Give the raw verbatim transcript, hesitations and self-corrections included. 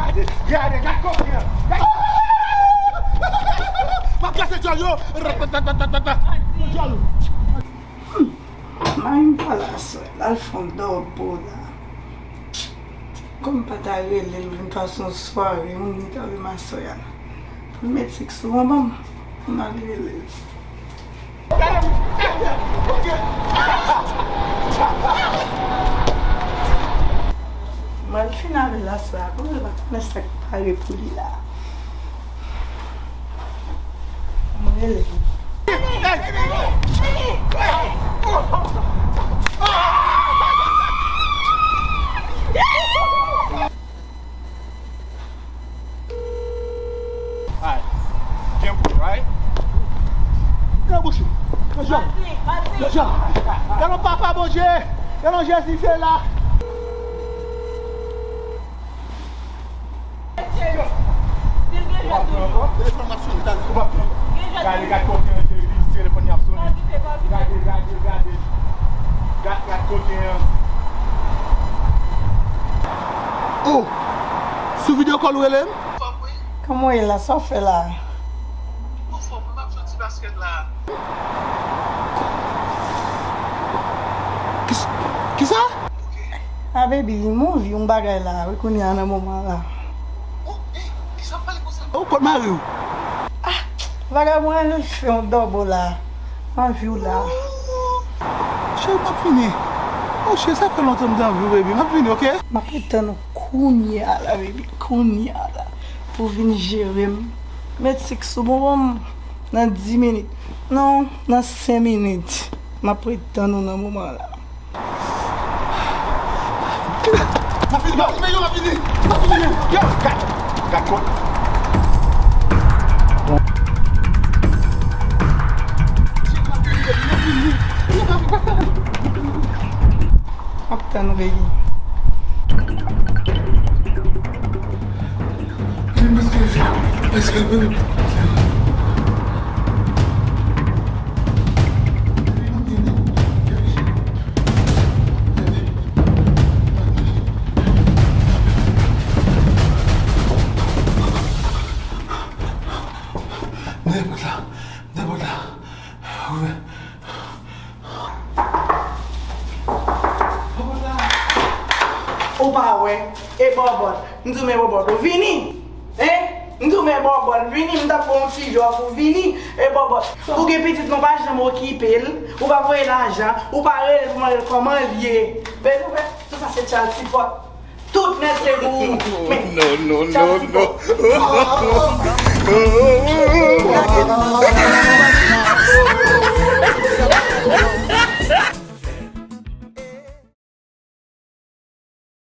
Gade, gade, gade kote. M ap kase djòl yo. Ratatatata. Djòl. Mari m pa la aswè, l al fè yon dòbo la. Kòm m pa ta rele l vin pase yon sware, moun li ta vin aswè a. Pou l met sik sou mwen, ban m, pou m al rele l. Mwen fin avè l aswè a, kòm l pa konnen sa k pare pou li la. Mwen rele. Alright. Gen pou, right? Nan bouch ou. Nan jan. Nan jan. Nan non Papa Bondye. Nan non Jezi, se la. Ou pa pran ankò? Telefòn m ap sone, talè. Ou pa pran ankò? Gade, gade kote an, Jezi, telefòn y ap sone. Gade, gade, gade. Gade, gade kote an. Oh! Sou video call ou rele m? Kòman w ye la? Sa w fè la? Kis-, kisa? Ah, baby, m anvi yon bagay la, wi, kounye a nan moman la. Ou kot mari w? Ah, vagabon, al fè yon dòbo la. M anvi w la. Cheri, m ap vini. Oh, cheri, sa fè lontan m te anvi w, baby. M ap vini, oke? M ap ret tann ou kounye a la, baby, kounye a la. Pou w vin jere m. Met sik sou bonbon m nan dis minit. Non, nan senk minit. M ap ret tann ou nan moman la. M ap vini, m ap vini, m ap vini. Yo, gad, gad kot. M ap tann ou, baby. Dèyè pòt la, dèyè pòt la. Ouvè. Ou pa wè, e bòbòt. M di w men bòbòt ou vini. Hein? M di w men bòbòt vini, m t ap pran yon ti jòf ou vini, e bòbòt. Ou gen pitit, men w pa janm okipe l, ou pa voye lajan, ou pa rele l pou mande l kòman l ye. Bezwen fè, tout sa se child support. Tout nèt se pou ou. Men, non, non, non, non.